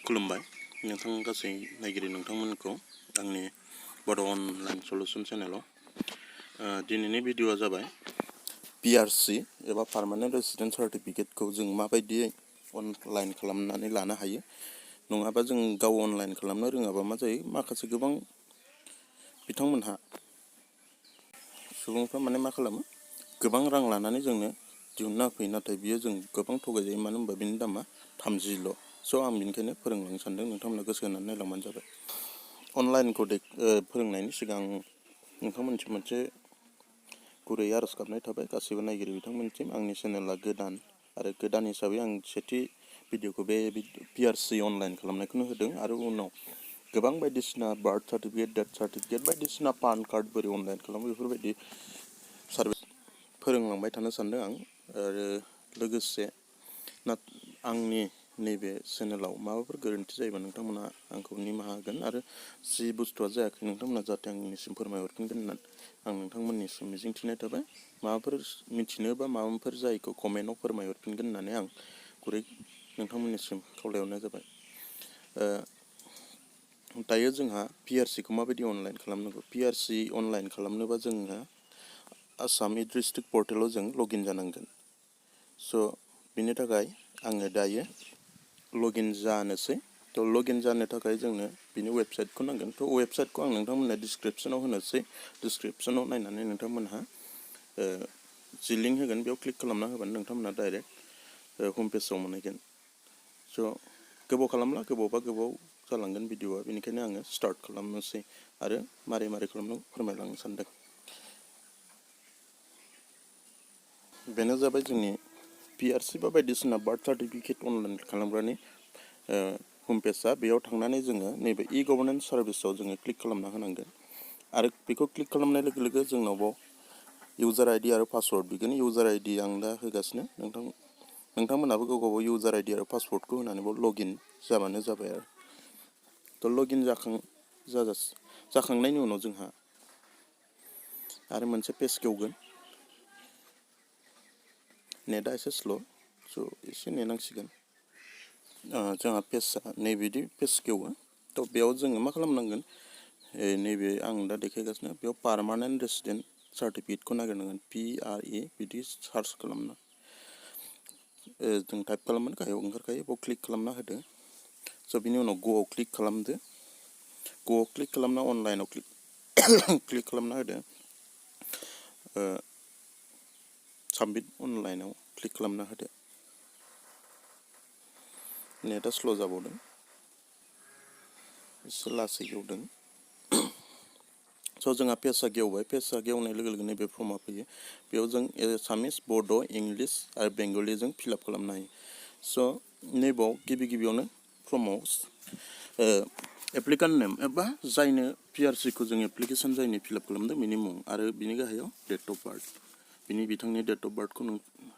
खुलुमबाय नोंथां गासै नायगिरि नोंथांमोनखौ आंनि बड' अनलाइन सल्युशन चेनेलाव दिनैनि भिडिअआ जाबाय PRC एबा पार्मानेन्ट रेसिडेन्ट सार्टिफिकेटखौ जों माबायदियै अनलाइन खालामनानै लानो हायो नङाबा जों गाव अनलाइन खालामनो रोङाबा मा जायो माखासे गोबां बिथांमोनहा सुबुंफ्रा मा खालामो गोबां रां लानानै जोंनो दिहुनना होफैयो नाथाय बियो जों गोबां थगायजायो मानो होनबा बिनि दामा 30ल' स' आं बेनिखायनो फोरोंलांनो सानदों नोंथांमोना गोसो होनानै नायलांबानो जाबाय अनलाइनखौ फोरोंनायनि सिगां नोंथांमोननिसिम मोनसे गुरै आरज गाबनाय थाबाय गासैबो नायगिरि बिथांमोननिसिम आंनि चेनेला गोदान आरो गोदान हिसाबै आं सेथि भिडिअखौ बे PRC अनलाइन खालामनायखौनो होदों आरो उनाव गोबां बायदिसिना बार्थ सार्टिफिकेट डेथ सार्टिफिकेट बायदिसिना पान कार्ड बोरै अनलाइन खालामो बेफोरबायदि सार्भिस फोरोंलांबाय थानो सानदों आं आरो लोगोसे आंनि नैबे चेनेलाव माबाफोर गोरोन्थि जायोबा नोंथांमोना आंखौ निमाहा होगोन आरो जि बुस्थुआ जायाखै नोंथांमोना जाहाथे आंनिसिम फोरमायहरफिनगोन होननानै आं नोंथांमोननिसिम मिजिंथिनाय थाबाय माबाफोर मिथिनो बा माबाफोर जायैखौ कमेन्टआव फोरमायहरफिनगोन होननानै आं गुरै नोंथांमोननिसिम खावलायहरनाय जाबाय दायो जोंहा PRCखौ माबायदि अनलाइन खालामनांगौ PRC अनलाइन खालामनोबा जोंहा आसाम edistrict पर्टेलाव जों लगइन जानांगोन स' बिनि थाखाय आङो दायो लगइन जानोसै थ' लगइन जानो थाखाय जोंनो बिनि वेबसाइटखौ नांगोन थ' वेबसाइटखौ आं नोंथांमोननो डिसक्रिपसनाव होनोसै डिसक्रिपसनाव नायनानै नोंथांमोनहा जि लिंक होगोन बेयाव क्लिक खालामना होबानो नोंथांमोनहा डाइरेक्ट हम पेजाव मोनहैगोन स' गोबाव खालामला गोबावबा गोबाव जालांगोन भिडिअआ बेनिखायनो आङो स्टार्ट खालामनोसै आरो मारै खालामनो फोरमायलांनो सानदों बेनो जाबाय जोंनि PRC बा बायदिसिना बार्थ सार्टिफिकेट अनलाइन खालामग्रानि हम पेजआ बेयाव थांनानै जोङो नैबे गभर्नेन्स सार्भिसाव जोङो क्लिक खालामना होनांगोन आरो बेखौ क्लिक खालामनाय लोगो लोगो जोंनाव इउजार आइडि आरो पासवर्ड बिगोन इउजार आइडि आं दा होगासिनो नोंथांमोनाबो गाव गाव इउजार आइडि आरो पासवर्डखौ होनानै लगइन जाबानो जाबाय आरो थ' लगइन जाखांनायनि उनाव जोंहा आरो मोनसे पेज गेवगोन नेटआ एसे स्ल' स' एसे नेनांसिगोन जोंहा पेजआ नैबिदि पेज गेवो थ' बेयाव जोङो मा खालामनांगोन नैबे आं दा देखायगासिनो बेयाव पार्मानेन्ट रेसिडेन्ट सार्टिफिकेटखौ नागिरनांगोन PRE बिदि सार्च खालामना जों टाइप खालामनानै गाहायाव ओंखारखायो बेयाव क्लिक खालामना होदो स' बिनि उनाव ग'आव क्लिक खालामदो ग'आव क्लिक खालामना अनलाइनाव क्लिक खालामना होदो साबमिट अनलाइनाव क्लिक खालामना होदो नेटआ स्ल' जाबावदों एसे लासै गेवदों स' जोंहा पेजआ गेवबाय पेजआ गेवनाय लोगो लोगो नैबे फर्मआ फैयो बेयाव जों एसामिस बड' इंलिस आरो बेंगलिजों फिलआप खालामनो हायो स' नैबाव गिबियावनो फर्मआव एप्लिकान्ट नेम एबा जायनो PRCखौ जों एप्लिकेसन जायनो फिलआप खालामदों बिनि मुं आरो बिनि गाहायाव डेट अफ बार्थ बिथांनि डेट अफ बार्थखौ नों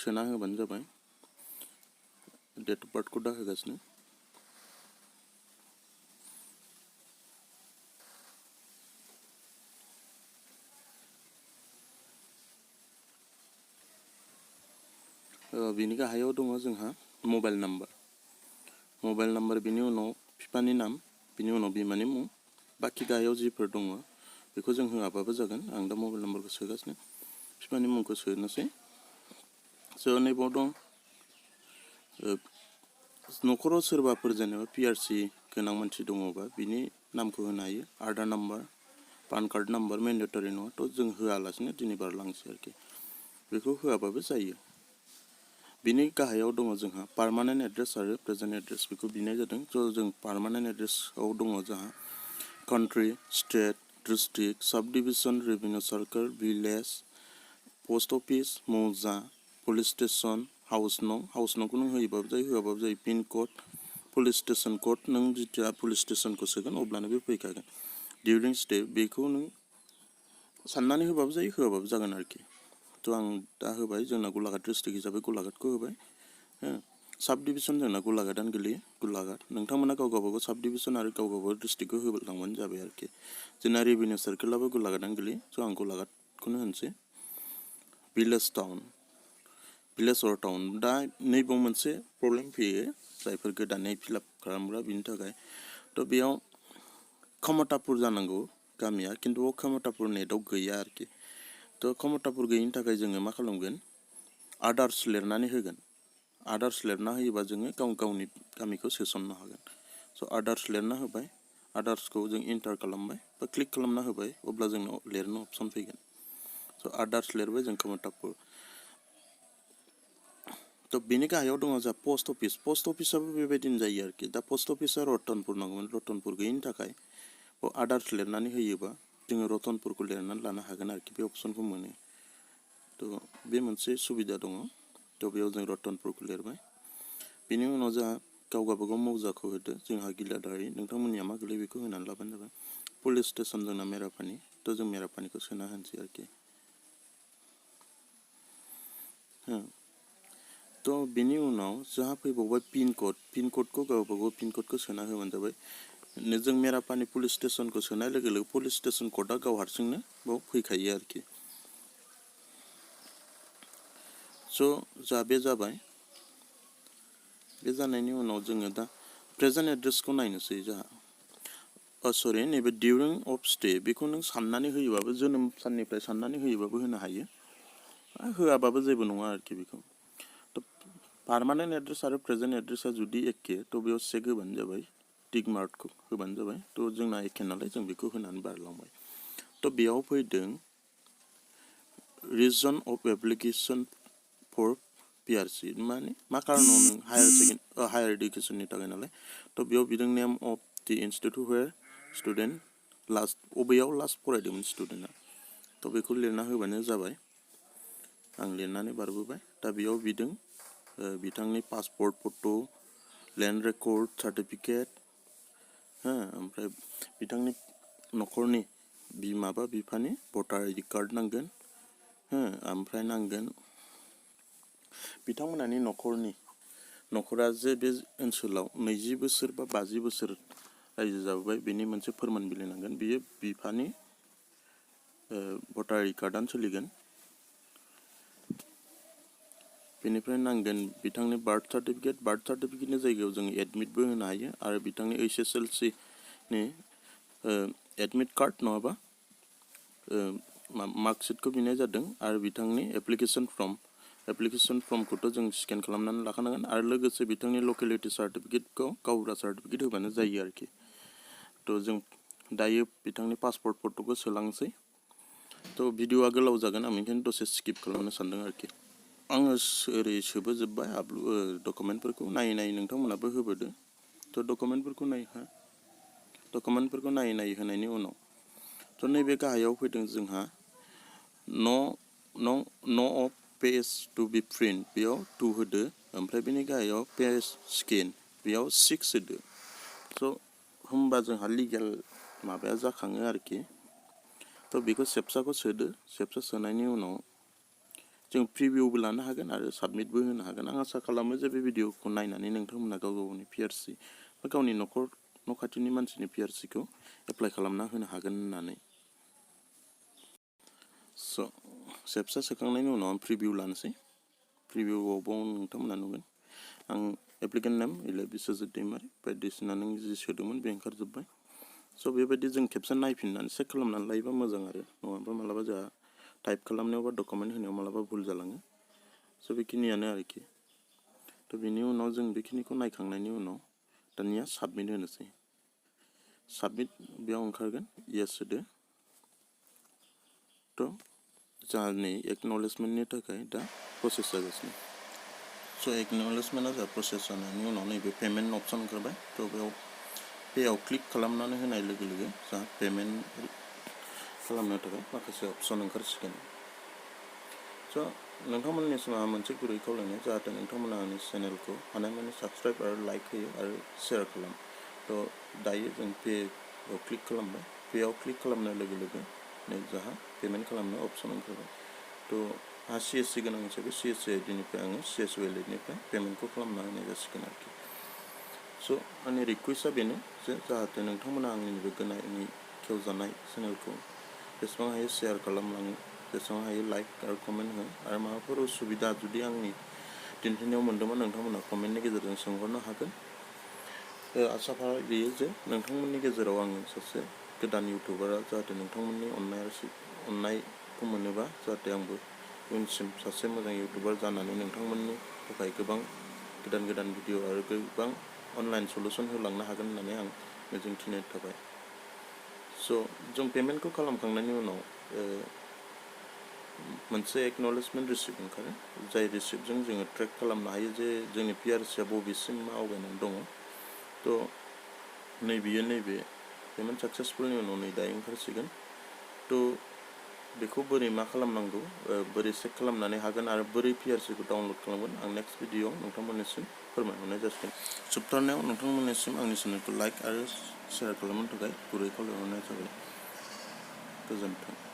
सोना होबानो जाबाय डेट अफ बार्थखौ दा होगासिनो बिनि गाहायाव दङ जोंहा मबाइल नाम्बार बिनि उनाव बिफानि नाम बिनि उनाव बिमानि मुं बाखि गाहायाव जिफोर दङ बेखौ जों होआबाबो जागोन आं दा मबाइल नाम्बारखौ सोगासिनो बिफानि मुंखौ सोनोसै स' नैबाव दं न'खराव सोरबाफोर जेनेबा PRC गोनां मानसि दङबा बिनि नामखौ होनो हायो Aadhaar number PAN card number mandatory नङा थ' जों होआलासिनो दिनै बारलांसै आरोखि बेखौ होआबाबो जायो बिनि गाहायाव दङ जोंहा पार्मानेन्ट एड्रेस आरो प्रेजेन्ट एड्रेस बेखौ बिनाय जादों स' जों पार्मानेन्ट एड्रेसआव दङ जोंहा country state district subdivision revenue circle village post office mouza police station house नंखौ नों होयोबाबो जायो होआबाबो जायो pin code police station code नों जिथिया पुलिस स्टेसनखौ सोगोन अब्लानो बे फैखागोन डिउरिं स्टे बेखौ नों साननानै होबाबो जायो होआबाबो जागोन आरोखि थ' आं दा होबाय जोंना गलाघाट डिस्ट्रिक्ट हिसाबै गलाघाटखौ होबाय साब डिभिजन जोंना गलाघाटआनो गोलैयो गलाघाट नोंथांमोना गाव गावबागाव साब डिभिजन आरो गाव गावबागाव डिस्ट्रिक्टखौ होलांबानो जाबाय आरोखि जोंना रेभिनिउ सार्कलाबो गलाघाटआनो गोलैयो स' आं गलाघाटखौनो होनोसै भिलेज अर टाउन दा नैबाव मोनसे प्रब्लेम फैयो जायफोर गोदानै फिलआप खालामग्रा बिनि थाखाय तो बेयाव खमतापुर जानांगौ गामिया किन्तु खमतापुर नेटआव गैया आरोखि तो खमतापुर गैयिनि थाखाय जोङो मा खालामगोन आदार्स लिरनानै होगोन आदार्स लिरना होयोबा जोङो गावनि गामिखौ सोसननो हागोन स' आदार्स लिरना होबाय आदार्सखौ जों इन्टार खालामबाय बा क्लिक खालामना होबाय अब्ला जोंनाव लिरनो अपसन फैगोन स' आदार्स लिरबाय जों खमतापुर तो बेनि गाहायाव दङ जा पोस्ट अफिसाबो बेबायदिनो जायो आरोखि दा पोस्ट अफिसा रतनपुर नांगौमोन रतनपुर गैयिनि थाखाय आदार्स लिरनानै होयोबा जोङो रतनपुरखौ लिरनानै लानो हागोन आरोखि बे अपसनखौ मोनो तो बे मोनसे सुबिदा दङ तो बेयाव जों रतनपुरखौ लिरबाय बेनि उनाव जोंहा गावगाबागाव मौजाखौ होदो जोंहा गिलादारि नोंथांमोननिया मा गोलैयो बेखौ होनानै लाबानो जाबाय पुलिस स्टेसन जोंना मेरापानि तो जों मेरापानिखौ सोना होनोसै आरोखि तो बेनि उनाव जोंहा फैबावबाय पिन क'डखौ गावबागाव पिन क'डखौ सोना होबानो जाबाय जों मेरापानि पुलिस स्टेसनखौ सोनाय लोगो लोगो पुलिस स्टेसन क'डआ गाव हारसिंनो बाव फैखायो आरोखि स' जा बे जाबाय बे जानायनि उनाव जोङो दा प्रेजेन्ट एड्रेसखौ नायनोसै जोंहा सरि नैबे डिउरिं अफ स्टे बेखौ नों साननानै होयोबाबो जोनोम साननिफ्राय साननानै होयोबाबो होनो हायो होआबाबो जेबो नङा आरोखि बेखौ तो पार्मानेन्ट एड्रेस आरो प्रेजेन्ट एड्रेसा जुदि एखे तो बेयाव चेक होबानो जाबाय टिक मार्कखौ होबानो जाबाय तो जोंना एखे नालाय जों बेखौ होनानै बारलांबाय तो बेयाव फैदों reason of application for PRC माने मा कारनाव नों हायर एडुकेशननि थाखाय नालाय तो बेयाव बिदों name of the institute where student last अबेयाव लास्ट फरायदोंमोन स्टुडेन्टआ तो बेखौ लिरना होबानो जाबाय आं लिरनानै बारबोबाय दा बेयाव बिदों बिथांनि पासपर्ट फट' लेन्ड रेकर्ड सार्टिफिकेट ओमफ्राय बिथांनि न'खरनि बिमा बा बिफानि भटार आइडि कार्ड नांगोन ओमफ्राय नांगोन बिथांमोनानि न'खरा जे बे ओनसोलाव 20 बोसोर बा 50 बोसोर रायजो जाबोबाय बेनि मोनसे फोरमान बिलाइ नांगोन बियो बिफानि भटार आइडि कार्डआनो सोलिगोन बेनिफ्राय नांगोन बिथांनि बार्थ सार्टिफिकेटनि जायगायाव जों एडमिटबो होनो हायो आरो बिथांनि HSLC नि एडमिट कार्ड नङाबा मार्कशीटखौ बिनाय जादों आरो बिथांनि एप्लिकेशन फर्मखौथ' जों स्केन खालामनानै लाखानांगोन आरो लोगोसे बिथांनि लकेलिटि सार्टिफिकेटखौ गावबुरा सार्टिफिकेट होबानो जायो आरोखि तो जों दायो बिथांनि पासपर्ट फट'खौ सोलांसै तो भिडिअआ गोलाव जागोन आं बेनिखायनो दसे स्किप खालामनो सानदों आरोखि आङो ओरै सोबोजोब्बाय डकुमेन्टफोरखौ नायै नोंथांमोनाबो होबोदो तो डकुमेन्टफोरखौ नायै होनायनि उनाव तो नैबे गाहायाव फैदों जोंहा न' of page two B print बेयाव 2 होदो ओमफ्राय बेनि गाहायाव पेज स्केन बेयाव 6 होदो स' होमबा जोंहा लिगेल माबाया जाखाङो आरोखि तो बेखौ सेबसाखौ सोदो सेबसा सोनायनि उनाव जों प्रिभिउबो लानो हागोन आरो साबमिटबो होनो हागोन आं आसा खालामो जे बे भिडिअखौ नायनानै नोंथांमोना गावनि PRC बा गावनि न' खाथिनि मानसिनि PRCखौ एप्लाइ खालामना होनो हागोन होननानै स' सेबसा सोखांनायनि उनाव आं प्रिभिउ लानोसै प्रिभिउआव नोंथांमोना नुगोन आं एप्लिकेन्ट नेम बिश्वजित दैमारि बायदिसिना नों जि सोदोंमोन बे ओंखारजोब्बाय स' बेबायदि जों खेबसे नायफिननानै चेक खालामनानै लायोबा मोजां आरो नङाबा मालाबा जोंहा टाइप खालामनायाव बा डकुमेन्ट होनायाव मालाबा भुल जालाङो स' बेखिनियानो आरोखि तो बेनि उनाव जों बेखिनिखौ नायखांनायनि उनाव दानिया साबमिट होनोसै साबमिट बेयाव ओंखारगोन येस होदो तो जोंहा नै एक्न'लेजमेन्टनि थाखाय दा प्रसेस जागासिनो स' एक्न'लेजमेन्टआ जोंहा प्रसेस जानायनि उनाव नैबे पेमेन्ट अपसन ओंखारबाय तो बेयाव पेआव क्लिक खालामनानै होनाय लोगो लोगो जोंहा पेमेन्ट खालामनो थाखाय माखासे अपसन ओंखारसिगोन स' नोंथांमोननिसिम आंहा मोनसे गुरै खावलायनाय जाहाथे नोंथांमोना आंनि चेनेलखौ हानायमानि साबस्क्राइब आरो लाइक होयो आरो शेयार खालाम तो दायो जों पेआव क्लिक खालामबाय पेआव क्लिक खालामनाय लोगो लोगो नै जोंहा पेमेन्ट खालामनो अपसन ओंखारबाय तो आंहा CSC गोनां हिसाबै CSC आइडिनिफ्राय आङो CS वालेटनिफ्राय पेमेन्टखौ खालामना होनाय जासिगोन आरोखि स' आंनि रिकुवेस्टआ बेनो जे जाहाथे नोंथांमोना आंनि बे गोनांनि खेवजानाय चेनेलखौ जेसेबां हायो शेयार खालामलाङो जेसेबां हायो लाइक आरो कमेन्ट हो आरो माबाफोर उसुबिदा जुदि आंनि दिन्थिनायाव मोन्दोंबा नोंथांमोना कमेन्टनि गेजेरजों सोंहरनो हागोन। आसा फारियो जे नोंथांमोननि गेजेराव आङो सासे गोदान इउटुबारा जाहाथे नोंथांमोननि अननायखौ मोनोबा जाहाथे आंबो उनसिम सासे मोजां इउटुबार जानानै नोंथांमोननि थाखाय गोबां गोदान भिडिअ आरो गोबां अनलाइन सलुसन होलांनो हागोन होननानै आं मिजिंथिनाय थाबाय। जों पेमेन्टखौ खालामखांनायनि उनाव मोनसे एक्न'लेजमेन्ट रिसिप्ट ओंखारो, जाय रिसिप्टजों जोङो ट्रेक खालामनो हायो जे जोंनि PRCआ बबेसिम आवगायनानै दङ। नैबे पेमेन्ट साक्सेसफुलनि उनाव नै दायो ओंखारसिगोन। बेखौ बोरै मा खालामनांगौ, बोरै चेक खालामनानै हागोन आरो बोरै PRCखौ डाउनलड खालामगोन आं नेक्स्ट भिडिअ'आव नोंथांमोननिसिम फोरमायहरनाय जासिगोन। जोबथारनायाव नोंथांमोननिसिम आंनि चेनेलखौ लाइक आरो शेयार खालामनो थाखाय गुरै खावलायहरनाय जाबाय। गोजोन्थों।